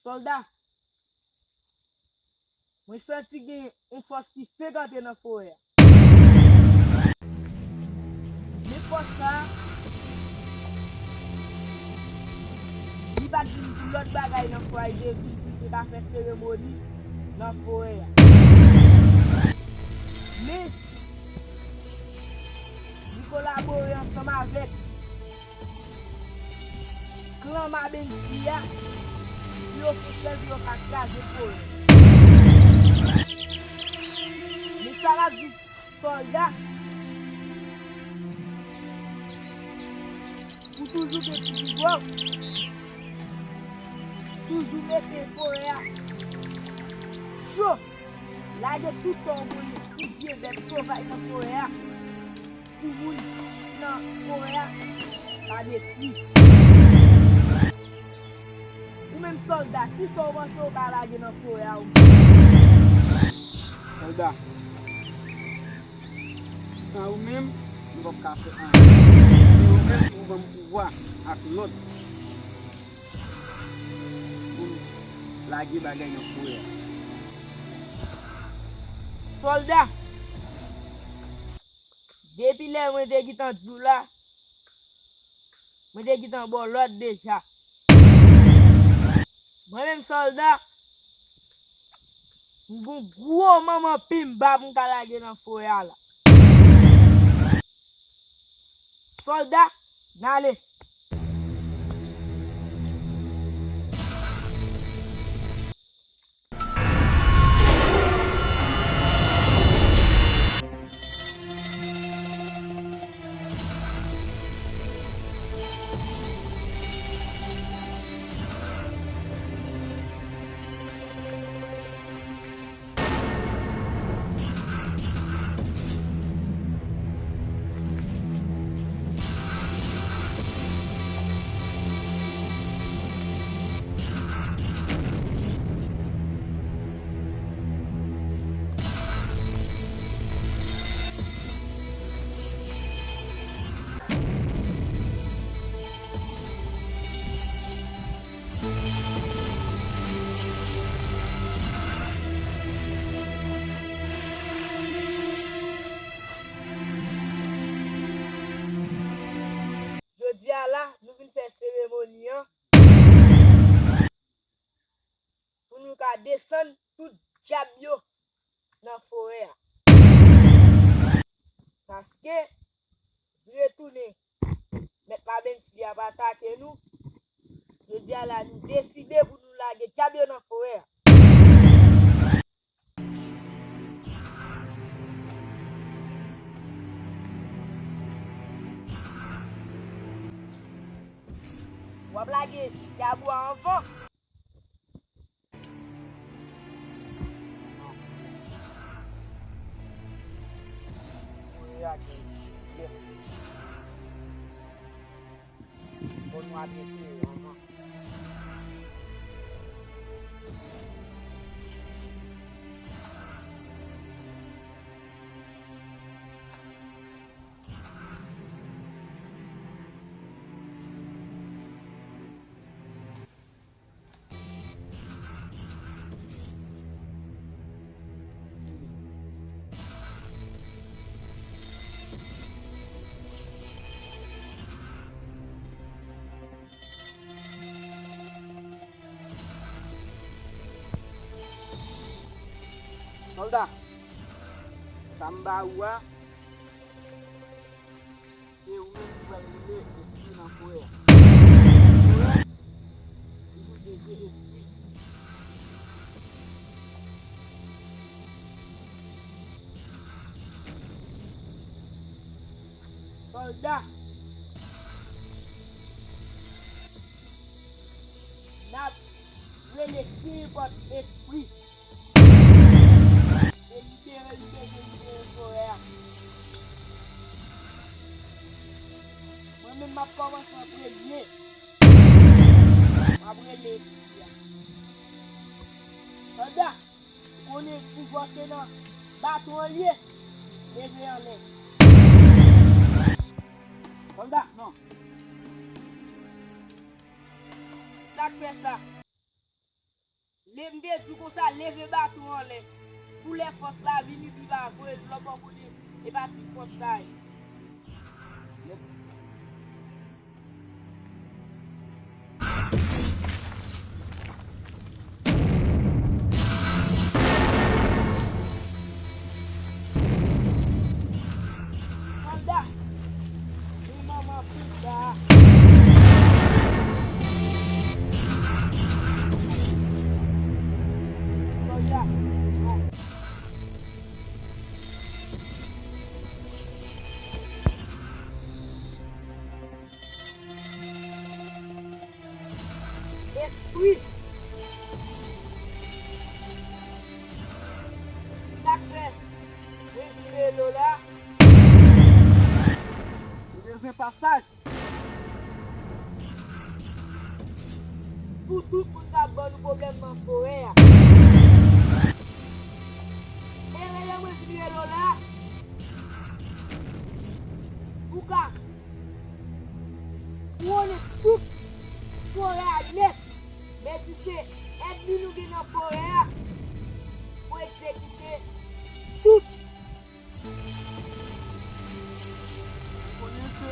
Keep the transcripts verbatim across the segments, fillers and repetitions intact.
Sòlda, mwen santi gen yon fòs ki fenk antre nan forè a. Men fòs sa a, li pa t vin pou lòt bagay nan forè a, li te vin pou l te ka fè seremoni nan forè a. Men, li kolabore ansanm avèk klan Mabensi a pou yo fè sèl pou yo ka kraze forè. Men sa l ap di sòlda, pou toujou gen ti viv, toujou mete forè a cho, lage tout sa w konnen, tout vye bèt sovaj nan forè a. Pou moun ki nan forè a pa detwi. Ou menm sòlda, kisa w panse w ka lage nan forè a ou menm? Sòlda, san ou menm, nou p ap ka fè anyen. Se ou menm ki pou ban m pouvwa ak lòd pou m lage bagay nan forè a. Sòlda, depi lè mwen te gentan di w la, mwen te gentan ba w lòd deja. Mwen menm sòlda, m gon gwo manman pimba pou m ka lage nan forè a la. Sòlda, n ale. Jodi a la, nou vin fè seremoni an pou nou ka desann tout dyab yo nan forè a. Paske, vire tounen, Mèt Mabensi ap atake nou. Jodi a la, nou deside pou nou lage dyab yo nan forè a. W ap lage dyab ou a anvan. Kounye a gen lè. Fò nou adrese yo anvan. Sòlda, sa m ba ou a, se ou menm ki pral rele espri nan forè a. Forè, li pou devye espri. Sòlda, n ap rele kenpòt espri e libere, libere, libere forè a. Mwen menm, m ap kòmanse an premye. M ap rele espri a. Sòlda, ou konnen pouvwa se nan baton an l ye. Leve anlè. Sòlda, non. Sa k fè sa? Lè m te di w konsa, leve baton anlè. Pou lè fòs la vini, pi pa voye l lòt bò kote, e pa ti fòs sa ye. Sòlda! Wi, manman, sòlda! Sòlda! Espri. Sa k fè mwen vin rele w la? Ou bezwen pasaj? Pou tout moun k ap ban nou pwoblèm nan forè a. E rele mwen vin rele w la. Pou ka kouwonnen tout forè a nèt. Mèt di se ènmi nou gen nan forè a pou egzekite tout. Konnen se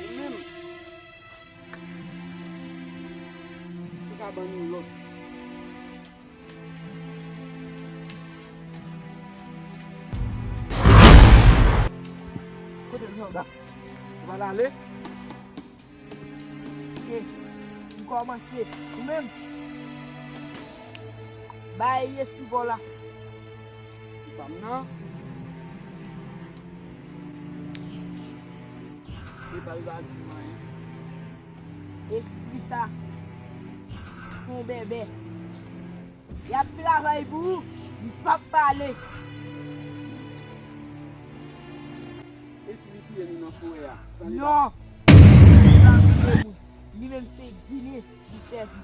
ou menm ki ka ban nou lòd. Kote l, sòlda? Ou pral ale? Ok. M kòmanse. Ou menm? Bay espri pa w la. Espri pa m nan. E pa l pa di m anyen. Espri sa se yon bèbè. Y ap travay pou ou, li p ap pale. E si li touye nou nan forè a? Non! Li p ap touye moun. Li menm se ginen li sèvi.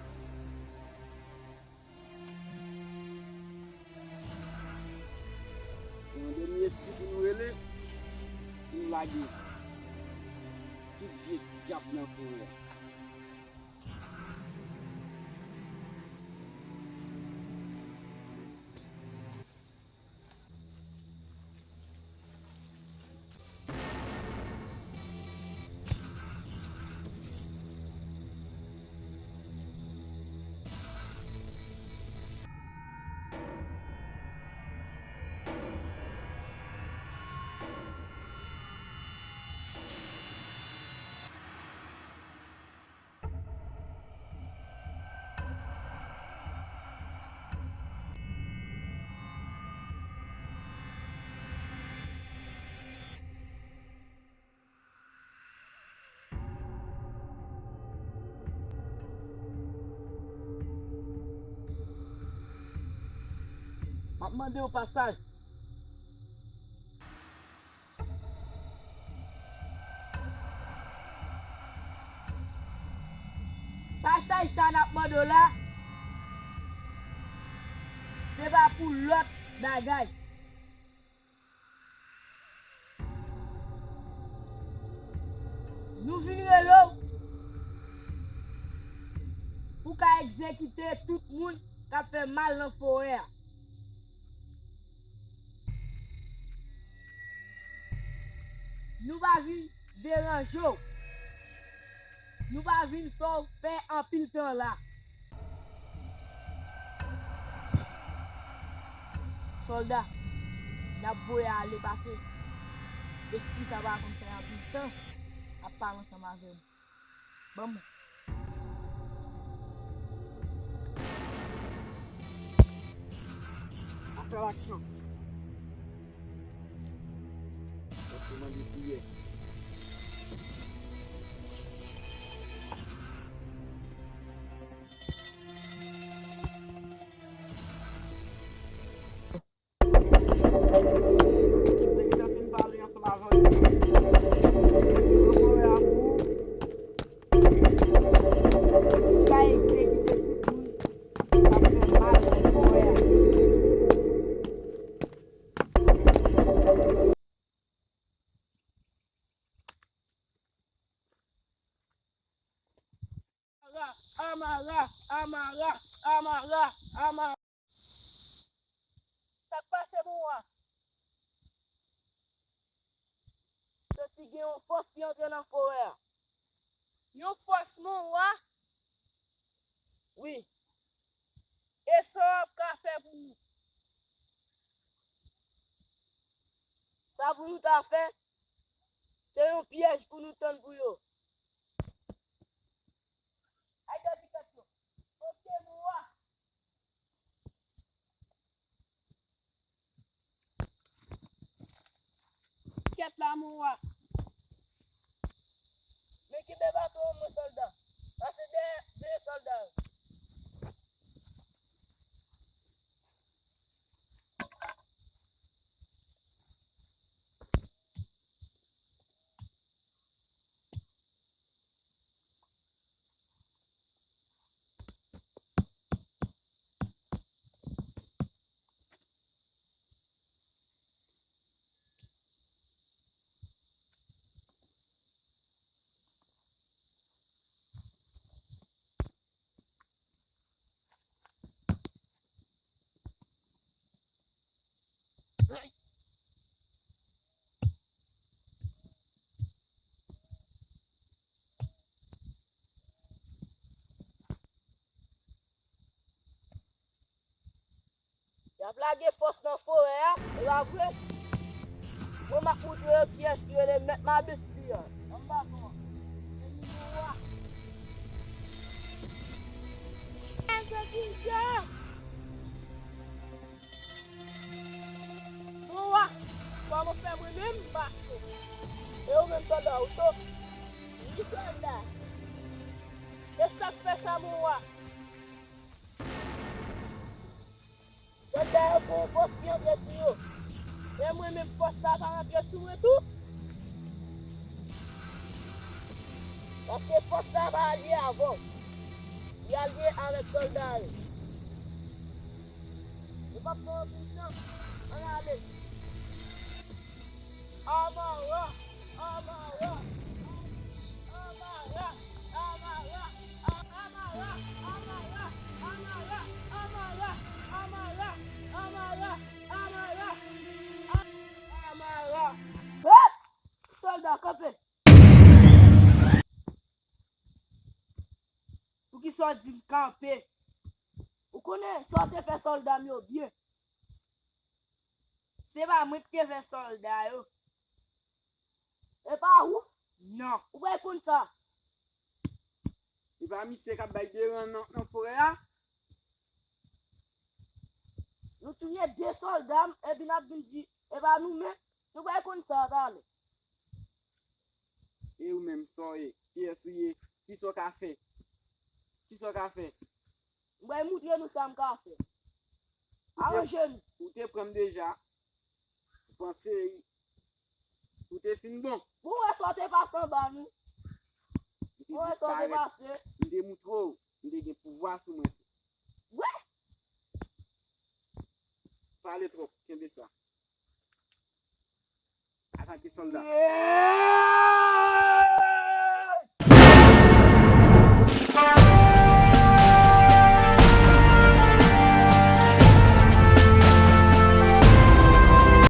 Yon dènye espri pou nou rele, pou nou lage tout vye dyab nan forè a. M ap mande w pasaj. Pasaj sa n ap mande w la, se pa pou lòt bagay. Nou vin rele w pou ka egzekite tout moun k ap fè mal nan forè a. Nou pa vin deranje w. Nou pa vin fè w fè anpil tan la. Sòlda, n ap voye ale paske espri sa pa konn fè anpil tan ap pale ansanm avè nou. Ban mwen. Aksyon, aksyon. Sa se mande priyè. Nèg yo fin pale ansanm avè w. Yo voye a pou ou. Ou ka egzekite tout moun k ap fè mal nan forè a. Amara, amara, amara, amara. Sa k pase, mon wa? Santi gen yon fòs ki antre nan forè a. Yon fòs, mon wa? Wi. E sa w ap ka fè pou nou? Sa pou nou ta fè, se yon pyèj pou nou tann pou yo. Ay, gade tèt yo. Oke, mon wa. Kèt la, mon wa. Men kenbe baton an, mwen, sòlda. Pase dèyè, dèyè sòlda yo. Y ap lage fòs nan forè a, e pa vre? Mwen, m ap montre yo kiyès ki rele mèt mabes li a. Ann baton an. Se nimewo a. Enventizè! Mon wa, kòman w fè mwen menm m pa cho? E ou menm sòlda, ou cho? Wi, sòlda. E sa k fè sa, mon wa? Sòlda yo gen yon fòs ki antre sou yo. Men mwen menm, fòs sa pa antre sou mwen tou? Paske fòs sa pa alye avè w. Li alye avèk sòlda yo. Yo p ap pran anpil tan. Ann ale. Amara, amara, amara, amara, amara, amara, amara, amara, amara, amara, amara, amara, amara. Hop! Sòlda, kanpe! Poukisa w di m kanpe? Ou konnen sa w te fè sòlda m yo byen. Se pa mwen ki te fè sòlda yo. E pa ou? Non. Ou pa konn sa? E pa misye k ap bay deran nan, nan forè a? Nou touye de sòlda m, epi n ap vin di, e pa nou menm? Nou pa konn sa talè. E ou menm, sa w ye? Kiyès ou ye? Kisa w ka fè? Kisa w ka fè? M pral moutre nou sa m ka fè. Ou te, aranje nou. Ou te pran m deja. Ou panse ou te fin bon. Bon, wè sa w te pase anba nou. Ou te disparèt. Bon, wè sa w te pase. M te moutre w. M te gen pouvwa sou mwen. Wè! Pale twòp, kenbe sa. Atake sòlda. Yeah!